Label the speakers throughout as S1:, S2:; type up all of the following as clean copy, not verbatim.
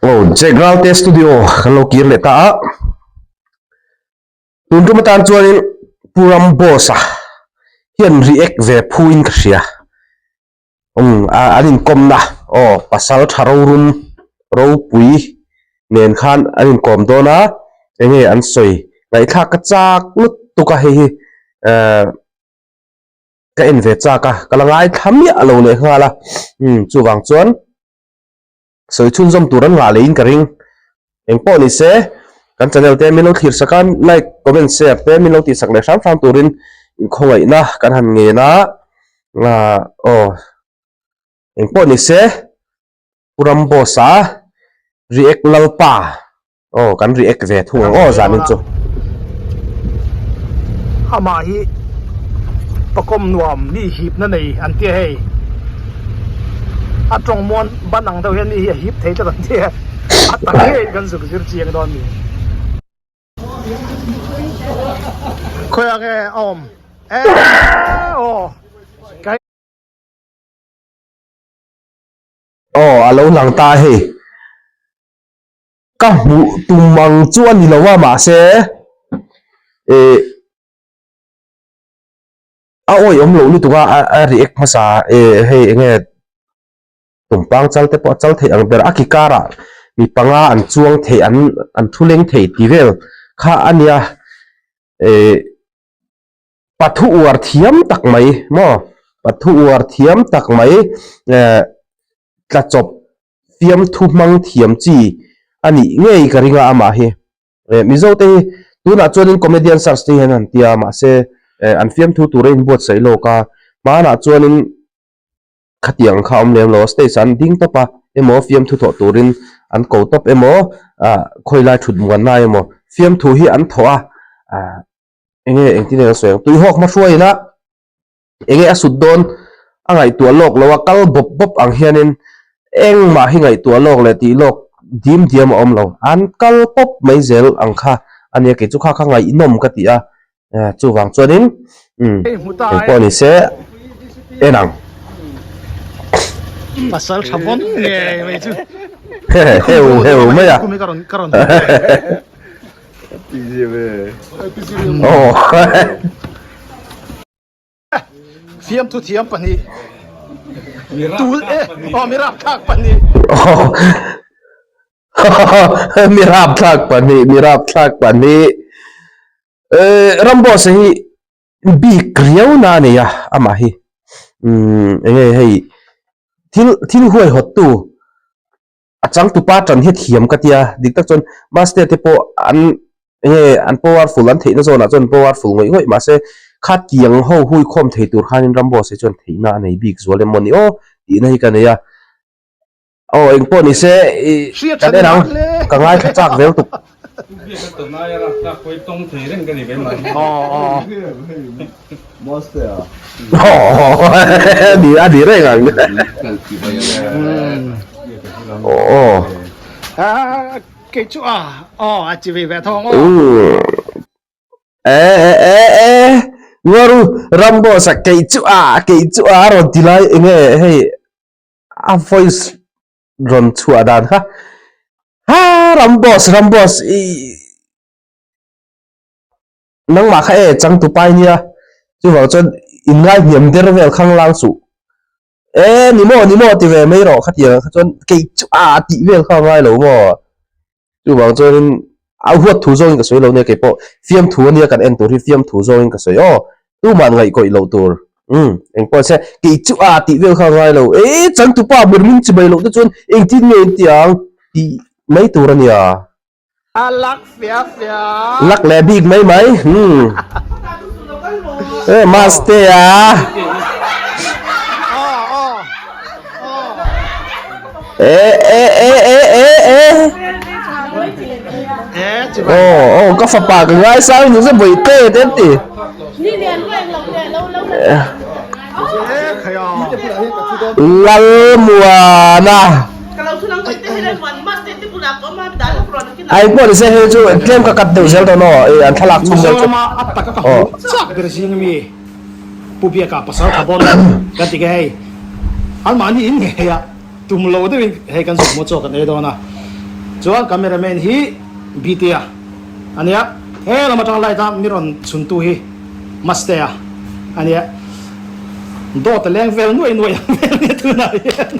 S1: Aw Jack Ralte studio kan lo kir leh ta a, tun tum atan chuanin Pu Ramboss-a hian react ve phuin ka hria. Umm an inkawmna aw pasal tha rorum ropui nen khan an inkawm dawn a, enge an sawi ngaihthlak ka chak lutuk a hei hi ehh. Ka en ve chak a, ka la ngaithla miah lo leh nghal a, umm chuvang chuan sawi chhunzawm tur an ngah leiin ka ring. Eng pawh ni se, kan channel te min lo thlir sak a, like, comment, share te min lo tih sak leh hram hram turin inkhawngaihna kan han ngen a, aw eng pawh ni se, Pu Ramboss-a react Lalpa. Aw kan react ve thung ang aw zanin chu.
S2: Amah hi pakawm nuam mi hipna nei an tia hei. A tawng muan ban ang deuh hian mi hi a hip thei tlat an tia. A tak ngei kan zuk zir chiang dawn ni. Khawiah nge a awm? E aw.
S1: Aw a lo lang ta hei. Ka hmuh tum ang chu a ni lo a mahse eh a awih awm loh lutuk a a react hmasa eh hei eng nge tumpang chal te pawh a chal theih ang ber a ki karah mi panga an chuang thei an an thu leng thei tih vel kha a nia eh pathu uar thiam tak mai maw pathu uar thiam tak mai eh tla chawp fiamthu hmang thiam chi a nih ngei ka ring a amah hi eh Mizo te hi tunah chuanin comedian search te hian an tia mahse eh an fiamthu tur a inbuatsaih lawk a hmanah chuanin khatiang kha a awm lem lo a stage ah an ding tawp a emaw fiamthu thawh turin an ko tawp emaw ah khawilai thut muanna emaw fiamthu hi an thawh a ah enge engtin nge an sawi ang tuihawk hmahruaiin a. Enge a sut dawn a ngaihtuah lawk lo a, kal bawp bawp ang hianin engmah hi ngaihtuah lawk leh tih lawk dim diam a awm lo. An kal pawp mai zel ang kha a nia, kei chu kha kha ngaihnawm ka ti a, chuvang chuanin umm engpawh ni se en ang.
S2: Pasal tha vawn ngei mai chu.
S1: Heu heu mai a. Aw.
S2: Fiamthu thiam pahnih tul e aw mi rapthlak pahnih
S1: mi rapthlak pahnih mi rapthlak pahnih Ramboss hi bik riau na a nei a amah hi umm enge hei thil thil huaihawt tu a changtupa tan hi a thiam ka tia dik tak chuan master te pawh an enge an powerful an theihna zawnah chuan powerful ngawih ngawih mahse khatiang ho hui khawm thei tur khanin Ramboss hi chuan theihna a nei bik zual em mawni aw tihna hi ka nei a aw engpawh ni se ih kan en ang ka ngaithla chak vel tuk. A ni reng ang.
S2: Kei chu a aw a chi ve ve thawng aw.
S1: E e e e Ngaru Ramboss a kei chu a kei chu a rawn ti lai enge hei a voice rawn chhuah dan kha ha Ramboss Ramboss i nangmah kha e changtupa i nia chuvang chuan in ngaihniam der vel khang lang suh e ni maw ni maw ti ve mai rawh khatiang kha chuan kei chu a tih vel kha a ngai lo maw chuvang chuanin a huat thu zawngin ka sawi lo nia kei pawh fiamthu ania kan en tur hi fiamthu zawngin ka sawi aw tuman ngaihkawih loh tur um engpawh se kei chu a tih vel kha a ngai lo e changtupa ber min chibai loh te chuan engtin nge in ti ang tih mai tur ania.
S2: A lak fia fia.
S1: Lak leh bik mai mai. Hmm. Eh maste a. Eh eh eh eh eh eh. Oh oh ka fapa ka ngai sang ni se boi te te ti. Lalmuana. Ai pawh ni se hei chu tlem ka cut deuh zel dawn aw an thlalak chhung vel chu.
S2: Mizorama a taka ka hmuh chak ber zing ami Pu Biaka pasal tha bawn kan ti ke hei an mahni in ngei a tum lo deuhin hei kan zuk maw chaw kan ei dawn a. Chuan cameraman hi Btea a nia, he lam atanga light a mi rawn chhuntu hi Mastea a nia. Dawt a leng vel nuai nuai ang vel nia tunah hian.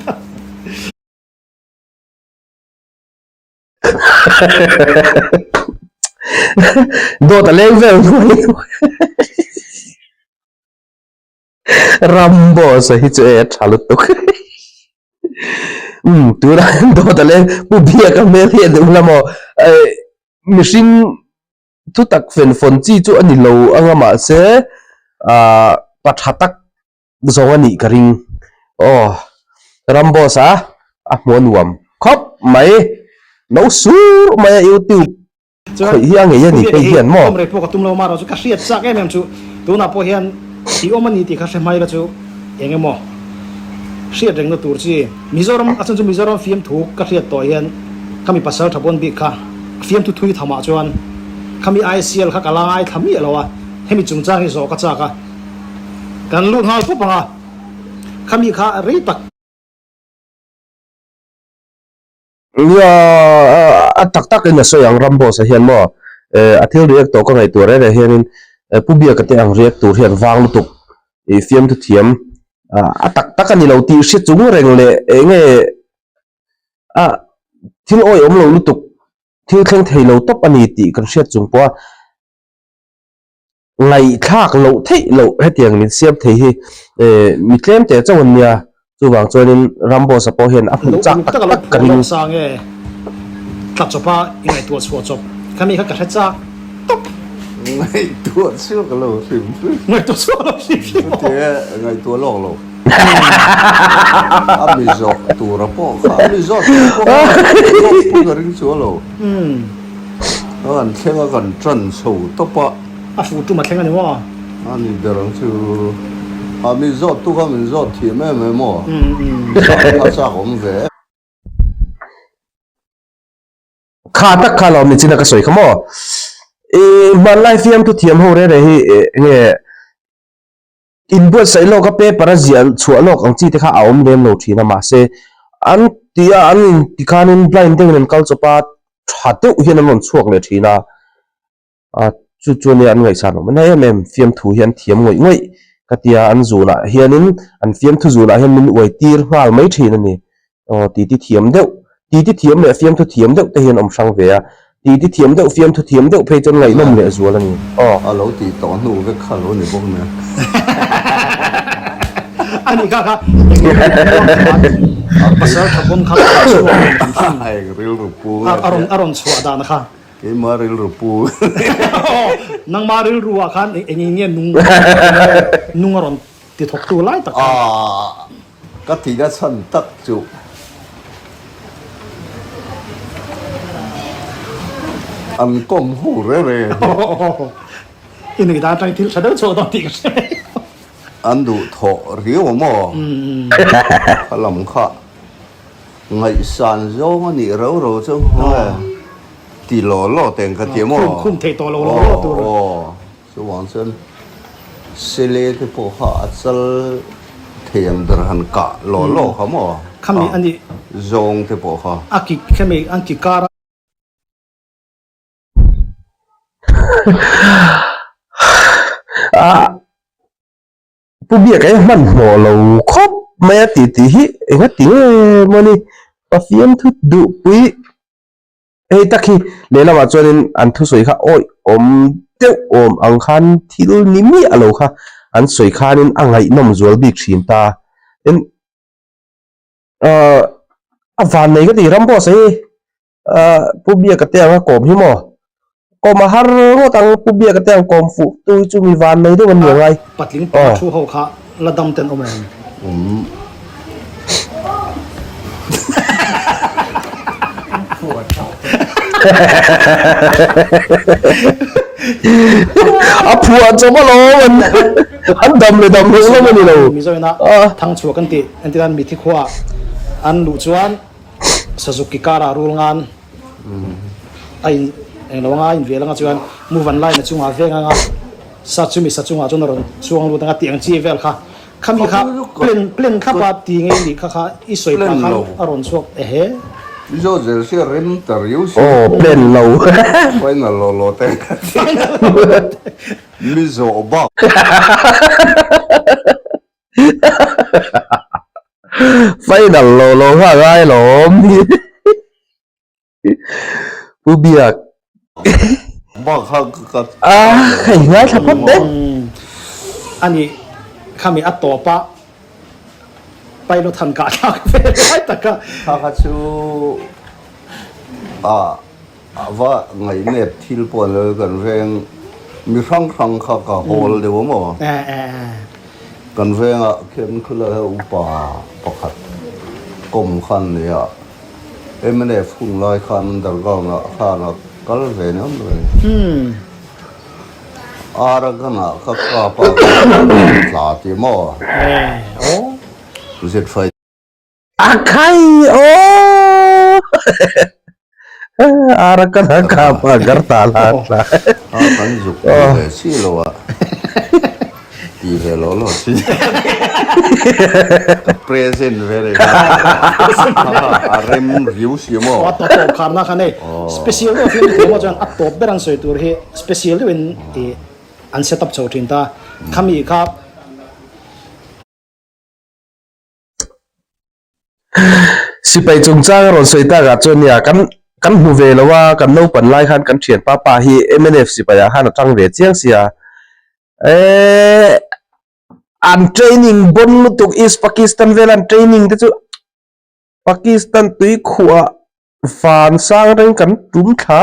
S1: Dawt a leng vel nuai nuai. Ramboss a hi chu e a tha lutuk. Umm tunah hian dawt a leng Pu Biaka hmel hi a duh la maw? Mihring thutak fen fawn chi chu a ni lo anga mahse ah pa tha tak zawng a nih ka ring. Aw Ramboss a a hmuh a nuam khawp mai. No sur mai a YouTube
S2: Chuan
S1: Khawih hi a ngei a ni phei hian maw?
S2: Awm rei pawh ka tum lo marawh chu ka hriat chak em em chu tunah pawh hian i awm a ni tih kha hre hmai la chu eng emaw hriat rengna tur chi Mizoram a chhan chu Mizoram fiamthu ka hriat tawh hian khami pasal tha pawn bik kha fiamthu thui thamah chuan khami ICL kha ka la ngaithla miah lo a hemi chungchang hi zawh ka chak a kan lut nghal pawp ang a khami kha rei tak
S1: Nia, a tak tak in a sawi ang Ramboss a hian maw a thil react tawh ka ngaihtuah reng reng hianin Pu Biaka te ang react tur hian vang lutuk i fiamthu thiam a tak tak a ni lo tih hre chung reng leh eng nge a thil awihawm lo lutuk thil thleng thei lo tawp a ni tih kan hriat chung pawh a Ngaihthlak loh theih loh hetiang min siam thei hi mi tlem teh chauh an nia, chuvang chuanin Ramboss-a pawh hian a hmuh chak tak tak ka ring.
S2: Sang e, tla chawpa i ngaihtuah chhuah chawp kha mi kha ka hre chak tawp.
S3: Ngaihtuah chhuak lo hrim hrim.
S2: Ngaihtuah chhuak lo hrim hrim.
S3: Chutia ngaihtuah lawk lo. A mi zawh tura pawh kha a mi zawh tur pawh kha zawk pawh ka ring chuang lo. A kan thleng a kan tan chho tawp a.
S2: A fu tum a thleng a ni maw?
S3: A ni ber ang chu. A mi zawt tu kha min zawt thiam em em aw. Chak kha chak awm ve.
S1: Kha tak kha lo nichin a ka sawi kha maw? I hmanlai fiamthu thiam ho rere hi enge inbuatsaih lawk a paper a ziah chhuah lawk ang chi te kha a awm lem lo thin a mahse an ti a an in ti khanin blind deuhin an kal chawp a tha deuh hian an rawn chhuak leh thin a a chu chu ania an ngaihsan awm a em em fiamthu hi an thiam ngawih ngawih ka tia an zunah hianin an fiamthu zunah hian min uai tir nghal mai thin a ni aw titi thiam deuh titi thiam leh fiamthu thiam deuh te hian awm hrang ve a titi thiam deuh fiamthu thiam deuh phei chuan ngaihnawm leh zual a ni aw.
S3: A lo tih tawh hnu vek kha lo ni bawk nen.
S2: A nih kha kha eng rilru pu khan pasal tha pawn kha a chhuak ang tih
S3: kha. Eng rilru pu
S2: a rawn chhuah dan kha.
S3: Keimah rilru pu.
S2: Nangmah rilru ah khan eng eng nge nung nung a rawn ti thawk tu lai tak khan.
S3: Aah ka tihna chhan tak chu. An kawm hu re re hi.
S2: I nuih dan atang thil tha deuh chhuak dawn tih ka hre mai.
S3: An duh thawh riau a maw? Kha lam kha. Ngaihsan zawng a nih rau rau chu nge ti law law teng ka ti maw?
S2: Khum thei tawh lo law law tur.
S3: Aw chuvang chuan sele te pawh kha a chal thei ang ber han kah law law kha maw?
S2: Khami a nih.
S3: Zawng te pawh kha.
S2: A ki khami an ki kar a.
S1: Ah. Pu Biaka hi hmanhmawh lo khawp mai a tih tih hi enga ti nge maw ni Pathian thu duhpui hei tak hi lehlamah chuanin an thusawi kha awi awm deuh awm ang khan thil ni miah lo kha an sawi khanin a ngaihnawm zual bik thin ta. Tin, a vannei ka ti Ramboss hi Ahh Pu Biaka te anga kawm hi maw? Kawm a har ngawt ang Pu Biaka te ang kawm fuh tu hi chu mi van nei deuh an ni angai.
S2: Patling panga thu ho kha la dam ten awm em?
S3: Awm.
S1: A phuah chawp alawm an an dam leh dam loh lam a ni lo.
S2: Mizo ina Thangchhuah kan tih entir an mithi khua an luh chuan Sazuk ki karah rul ngan a in eng lo anga a in vel anga chuan muvan line a chungah veng anga sa chumi sa chungah chuan a rawn chuang lut anga tih ang chi vel kha khami kha plan plan thlapa ti ngei nih kha kha i sawi phah khan a rawn chhuak ehe.
S3: Mizo jersey a rem ta riau si.
S1: Aw plan lo.
S3: Final law law te. Mizo bak.
S1: Final law law kha a ngai lawm. Pu Biak.
S3: Bak kha ka
S1: A hei ngaithla phawt teh.
S2: Ani khami a tawp a pilot han kah thlak ve lai tak a.
S3: Kha kha chu a va ngaihnep thil pawh an lo kan veng mi hrang hrang kha ka hawl deuh a maw. Kan vengah khian khulai upa pakhat kawm khan nia. Mnf hun lai khan underground ah khan a kal ve ni awm lo e. Arakan ah ka kap a tla ti maw? Z5.
S1: A khai aw! Arakan a kap a Agartala a tla.
S3: A kan zuk ti ve chi lo a. Ti ve lo lo chi. Ka present ve reng a. A rem riu si maw.
S2: A tawp tawp kharna kha nei. Special deuh film thiam ah chuan a tawp ber an sawi tur hi special deuhin ih an set up chho thin ta. Khami kha.
S1: Sipai chungchang a rawn sawi tak ah chuan nia kan kan hmu ve lo a, kan naupan lai khan kan thianpa pa hi mnf sipai ah khan a tang ve chiang sia. Eeee an training bon lutuk East Pakistan vel an training te chu Pakistan tui khuah van sang reng kan tum thla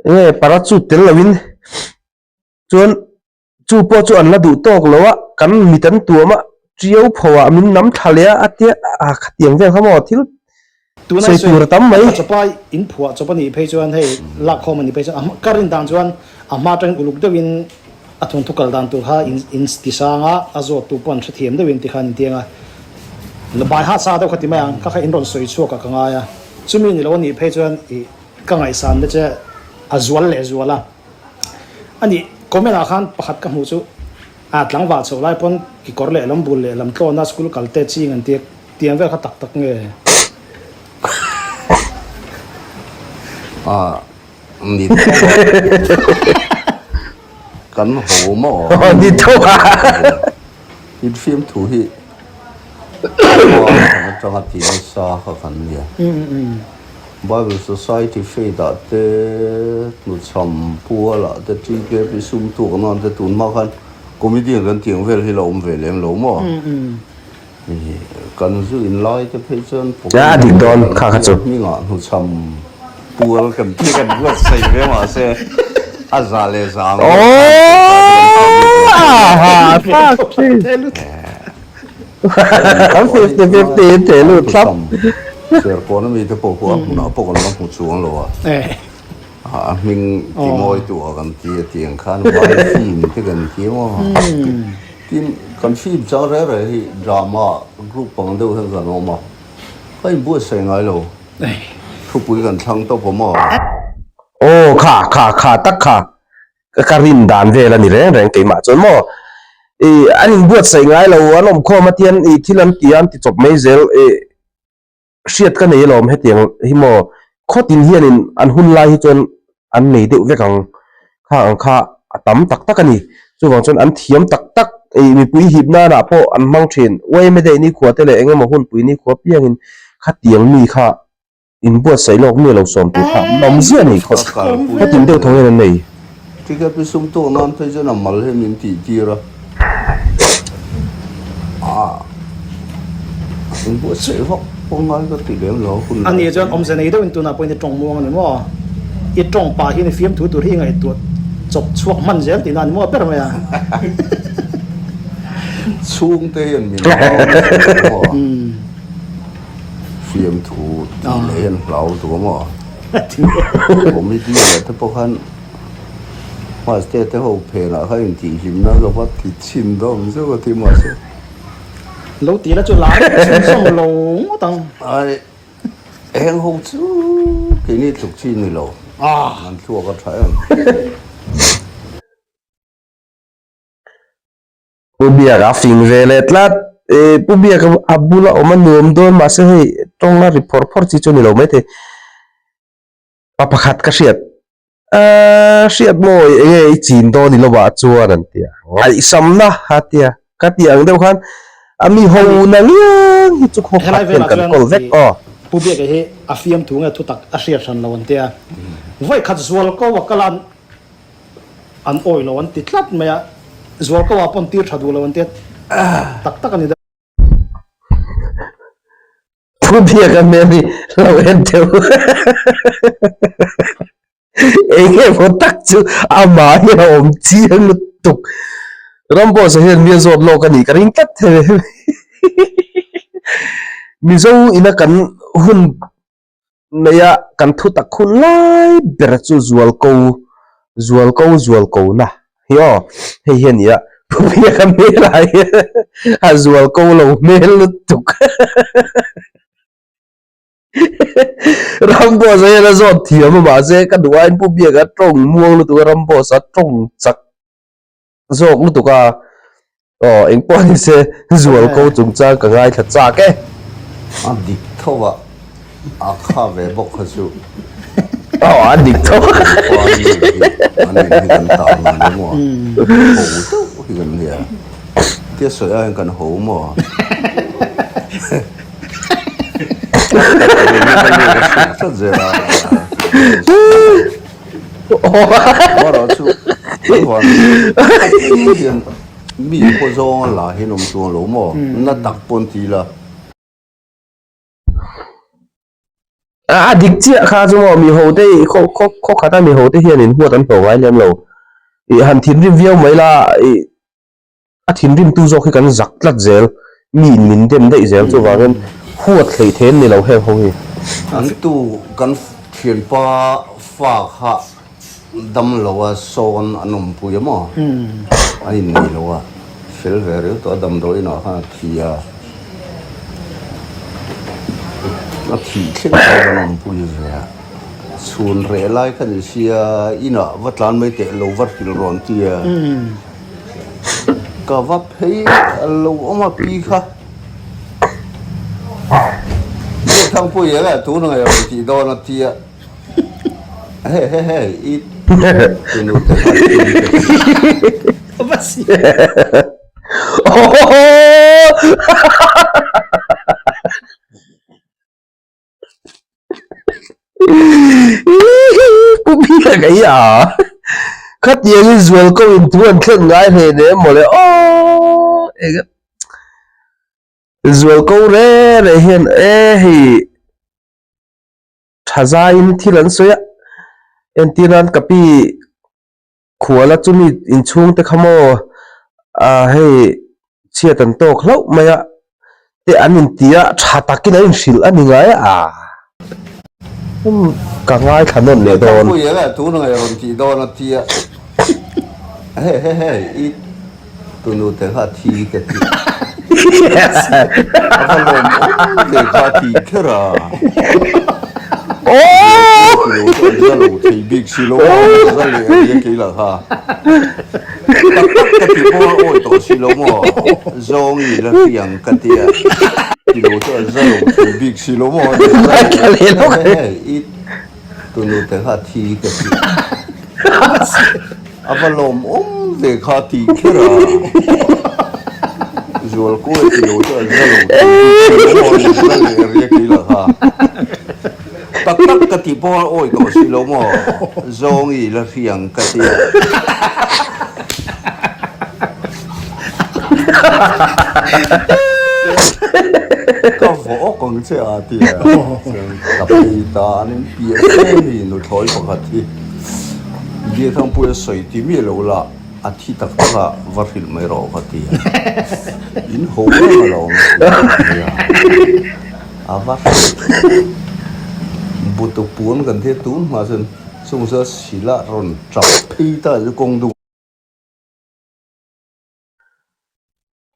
S1: enge parachute tel lo in chuan chu pawh chu an la duh tawk lo a kan mit an tuam a tiau pho ah min nam thla leh a a tia a khatiang vel kha maw thil
S2: Tuna
S1: Sawi tur a tam mai.
S2: Chawpa in phuah chawp a nih phei chuan hei lakkhawm a nih phei chuan a ka rin dan chuan a hma atangin uluk deuhin a thawnthu kal dan tur kha in in ti sang a, a zawt tu pawh an hrethiam deuhin tikhan in tiang a, bai ha sa deuh kha ti mai ang kha kha in rawn sawi chhuak a ka ngai a, chumi ni lo a nih phei chuan ih ka ngaihsan te che a zual leh zual a, a nih comment ah khan pakhat ka hmuh chu a tlangval chhoh lai pawn kekawr lehlam bul lehlam tlawn a school kal te ching an ti a. Tiang vel kha tak tak nge?
S3: Ah, ni tho a. Kan ho maw?
S1: Ni tho a.
S3: In fim thu hi khua kan atanga ti nasa kha kan nia. Bible Society Faith ah te hnuchham pual ah te TKP sum tuk nan te tun hma khan comedian kan tiang vel hi la awm ve lem lo maw? Kan zu in lai te phei chuan
S1: A dik dawn kha kha chu.
S3: Hmingah hnuchham pual kan ti kan buat sei ve mahse a za leh za ang vel
S1: khan Fifty fifty in theh lut thlap.
S3: Serkawn ami te pawh khu a hmunah pawh kan la hmu chuang lo a. A hming ti mawi tu ah kan ti a tiang khan vai film te kan ti maw. Tin, kan film chang reng reng hi drama group ang deuh hian kan awm a, ka inbuatsaih ngai lo. Thupui kan thlang tawp awm a.
S1: Aw kha kha kha tak kha ka rin dan vel a ni reng reng keimah chuan maw ih an inbuatsaih ngai lo an awm khawm a tian ih thil an ti a an ti chawp mai zel ih hriat ka nei alawm hetiang hi maw khawtin hianin an hun lai hi chuan an nei deuh vek ang kha ang kha a tam tak tak a ni chuvang chuan an thiam tak tak ih mipui hip nanah pawh an hmang thin yma day nikhua te leh eng emaw hunpui nikhua piangin khatiang mi kha inbuatsaih lawk mi a lo sawm tur kha an awm ziah a ni khawtin deuh tho hian an nei.
S3: Ticket pi sum tawh nan phei chuan a mal hi min tih tir a, ah inbuatsaih vak pawh ngai ka ti lem lo hun
S2: A nih chuan awmze nei deuhin tunah pawhin i tawng muang a ni maw? I tawng pah hian i fiamthu tur hi i ngaihtuah chawp chhuak hman zel tihna a ni maw ber mai a?
S3: Chhungte hian min hlau nasa deuh maw? Fiamthu tih leh hian hlau duh a maw? Comedy leh te pawh khan Maste te ho phenah kha intihhlimna ka va ti chhin dawm zeuh a ti mahse.
S2: Lo ti la chu lar chhunzawm lo ngawt ang.
S3: Ai eng ho chu keini tluk chi ni lo. An thluak a tha em.
S1: Pu Biak a fing ve leh tlat. Pu Biak a bula awm a nuam dawn mahse hei. Tawng a ri phawr phawr chi chu ni lo maithei. Pa pakhat ka hriat Aaa hriat mawi eng nge i chin dawn i lovah chuan an ti a, ngaihsamna a ti a, ka tih ang deuh khan a mi ho na ngiang hi chu khaw
S2: Helai
S1: khat hian
S2: velah
S1: kan
S2: chuan
S1: kawl vek
S2: i
S1: aw.
S2: Pu Biaka hi a fiamthu nge thutak a hriat hran lo an ti a, vawikhat zual ko a kal a an awih lo an ti tlat mai a, zual ko ah pawn tir tha duh lo an ti a, tak tak a ni deuh.
S1: Pu Biaka hmel hi lo en deuh eng emaw tak chu amah hian a awm chiang lutuk. Ramboss a hian mi a zawt lawk a nih ka ring tlat thei. Mizo ina kan hun neia kan thu tak hun lai ber chu zualko zualko zualko na hi aw hei hi a ni a Pu Biaka hmel ah hian a zualko lo hmel lutuk Ramboss a hian a zawt thiam a mahse ka duh aiin Pu Biaka tawng muang lutuk a Ramboss a tawng chak Zawk lutuk a, aw engpawh ni se zualko chungchang ka ngaithla chak e.
S3: A dik tho a, a kha ve bawk kha chu.
S1: Aw a dik tho.
S3: Pa nu hi an in hi kan tah ang lo maw? Ho deuh hi kan nia. Tia sawi aiin kan ho maw? Tlat zel a. Mi khaw zawnga la hian awm chuang lo maw? Na tak pawn ti la.
S1: A dik chiah kha chu maw mi ho te khaw khaw khaw khata mi ho te hian in huat an hlawh ngai lem lo. I han thinrim viau mai la i a thinrim tu zawk hi kan zak tlat zel mi in min dem daih zel chuvangin huat hleih theih an ni lo heng ho hi.
S3: An tu kan thianpa fa kha dam lo a sawn an awmpui a maw? A innei lo a, fel ve riau tawh a damdawiin ah khan a thi a, a thih thleng kha kan awmpui ve a, chhun reh lai kha ni sia inah va tlan mai teh lo va hrilh rawn ti a. Ka va phei a lo awm a pi kha. Biakthangpui eng ah tun ang rawn tih dawn a tia. He he he i tunu te kha ti ka ti.
S1: Pu Biak a hi a khatiang in zual ko in thu an thlen ngai hle hle mawle aw eng zual ko re re hian e hei tha zaiin thil an sawi a entir nan ka pi Khuala chumi inchhung te kha maw ah hei chhiat an tawk hlauh mai a te an inti a tha takin an inhrilh a ni ngai a ka ngaithla nawn leh dawn.
S3: Thangpui eng ah tun ang rawn tih dawn a tia he he he i tunu te kha thi ka ti a va lawm awm ve kha ti kher a. Za lo thei bik si lo a, za leh a nia kei lah kha. Tak tak ka ti pawh a awi tawh si lo maw? Zawng i la hriang ka ti a, ti lo chu a za lo thei bik si lo maw? Za leh a nia i tunu te kha thi ka ti. A va lawmawm ve kha tih kher a, Zualkawi ti lo chu a za lo tih bik si lo maw ni za leh ria kei lah kha. Tak tak ka tih pawh a awi tawh si lo maw, zawng i la hriang ka ti a. Ka vaw awk ang che a ti a, ka phei ta an inpiah em hi nuthlawi pakhat hi. Biathangpuia sawi ti miah lo la, a thi tak tak a, va hrilh mai rawh ka ti a. In ho em a lo awm a ti a, a va hrilh. Butu puan kan thia tun hma chuan chung chu a sila rawn tap phei ta chu kawng dung.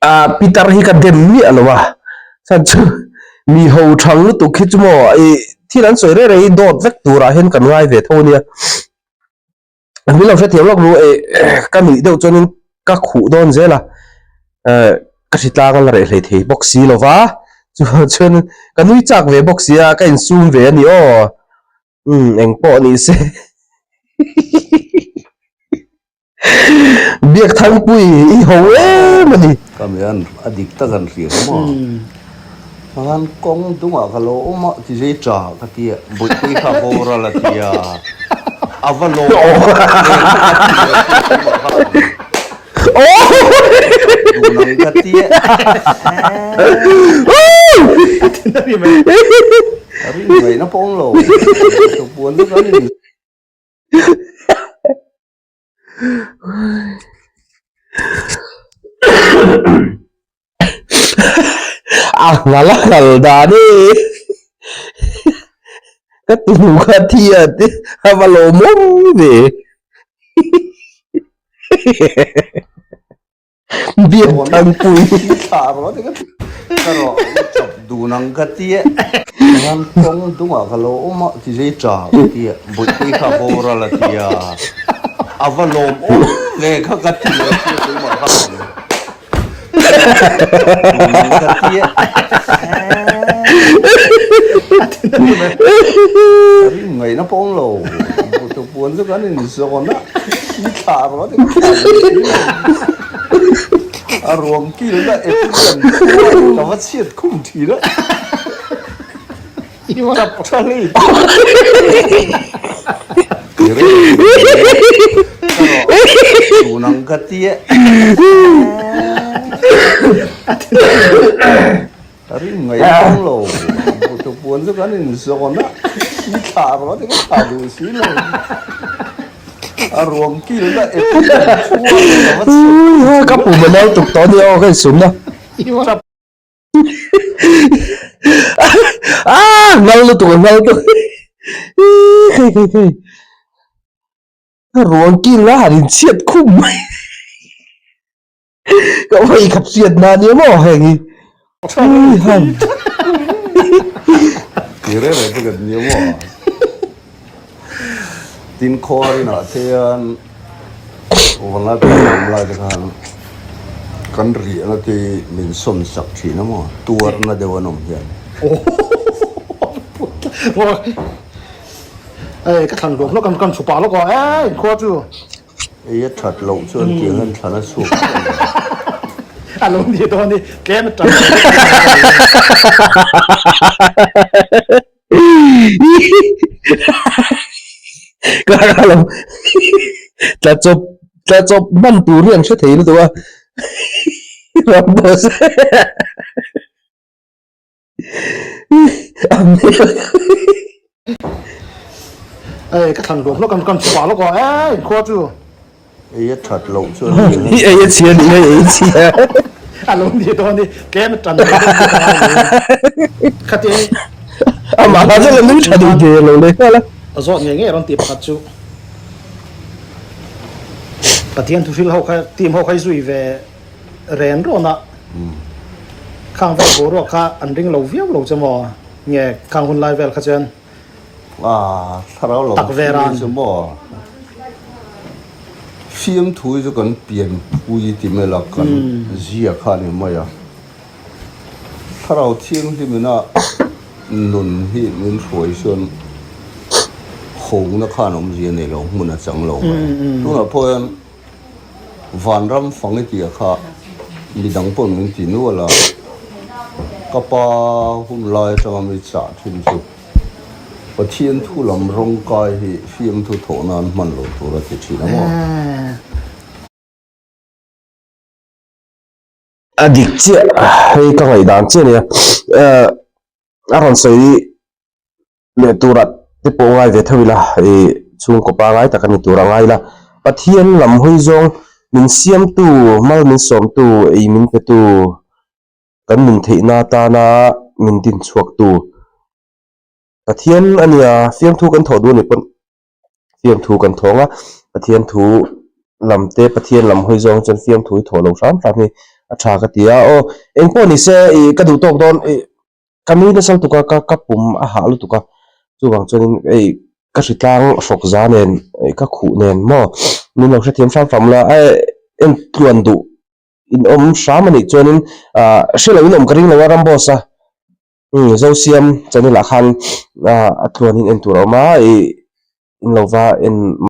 S1: Ah Peter hi ka dem miah lo a, chhan chu mi ho thang lutuk hi chu maw ih thil an sawi reng reng hi dawt vek turah hian kan ngai ve tho ania. Min lo hrethiam lawk ru ih ka nuih deuh chuanin ka khuh dawn zel a, eh ka hritlang a la reh hlei thei bawk si lo va. Chuvang chuan ka nui chak ve bawk sia ka insum ve a ni aw. Umm eng pawh ni se. Biakthangpui i ho em a ni.
S3: Ka mi an a dik tak an hria kha maw? Khan kawng dungah ka lo awm a ti zai tha ka ti a, Bawihpui kha boral a ti a, a va lawm em ka ti a, Dun ang ka ti a. A ring ngaihna pawh awm lo. Tupuan chu kan in.
S1: A nghal a nghal dan e ka tunu kha thi a ti a va lawmawm ve Biakthangpui.
S3: Thlah rawh ti ka ka rawh i chawp dun ang ka ti e. Chuan kawng dungah ka lo awm a ti zai tha ka ti a, Bawihpui kha boral a ti a, a va lawm awm ve kha ka ti a tia keimah kha ka lo dun ang ka ti e. Ka ring ngaihna pawh awm lo, Buhtupuan chu kan inzawn a. I thlah rawh ti ka thlah ve si lo. A ruang kil na epian chuan ka va chhiat khum thin a. Tap tha hlei Ti reng ka rawh tun ang ka ti e. Ka ring ngaih kawng lo, buhtupuan chu kan inzawn a, i thlah rawh ti ka thlah duh si lo. A ruang kil na epian chuan ka va chhiat
S1: Ka pum a nau tuk tawh nia aw ka insum na. Ah ngal lutuk a ngal lutuk Khei khei khei A ruang kil a han inchhiat khum mai. Ka vawi khat hriat na nia maw heng hi. Ui han.
S3: Ti reng reng te kan nia maw. Tin khuar inah te hian vanlai pawh awm lai te khan kan riahna te min sawn sak thin a maw tuarna deuh an awm hian.
S2: Ei ka thlan luak lawk kan chhupa lawk aw ei khua chu.
S3: Ei a that loh chuan tiang hian thlan a chhuak chiah lo.
S2: A lo ni dawn i tlem a tan.
S1: Ka ka lo tla chawp tla chawp hman tur hi an hre thei lutuk a Ramboss.
S2: Ei ka thlan luak lawk kan chhuah lawk aw ei khua chu.
S3: Ei a that loh chuan
S1: Ei a chhia ni ei a chhia.
S2: A lo ni dawn i tlem a tan khati
S1: Amah lah chuan a nui tha duh ve lo leh nghal a.
S2: A zawt ngei ngei rawn tih pakhat chu Pathian thuhril ho kha team ho kha i zui ve ren rawn a, khang vel boruak kha an ring lo viau lo che maw? Nge khang hun lai vel kha chuan
S3: Ah, thlarau lo
S2: tak ve ran.
S3: Chu maw? Fiamthu hi chu kan pianpui ti mai la, kan zia kha a ni mai a. Thlarau thianghlimina nun hi min hruai chuan hawngna khan awmzia nei lo, hmun a chang lo mai. Tunah pawh hian Vanram fang i tia kha midang pawh min ti nual a, ka pa hun lai atanga mi chah thin chu Pathian thu lam rawng kai hi fiamthu thawh nan hman lo tur a ti thin a maw?
S1: A dik chiah, hei ka ngaihdan chiah a nia, a rawn sawi leh tura te pawh ngai ve tho ila, ih chhungkaw pangai tak a ni tur a ngai ila, Pathian lam hawi zawng min siamtu, mal min sawmtu, ei min petu, kan nun theihna atana min din chhuaktu Pathian a nia, fiamthu kan thawh duh a nih pawn fiamthu kan thawng a, Pathian thu lam te Pathian lam hawi zawng chuan fiamthu hi thawh lo hram hram hi a tha ka ti a, aw engpawh ni se ih ka duh tawk dawn ih. Ka nui nasa lutuk a, ka ka pum a hah lutuk a, chuvang chuanin hei ka hritlang hrawk za nen ka khuh nen maw min lo hrethiam hram hram la a en tluan duh in awm hram a nih chuanin ah hre loin awm ka ring lo a Ramboss a. Zosiam channel ah khan a tluanin en tur a awm a ih in lo va en.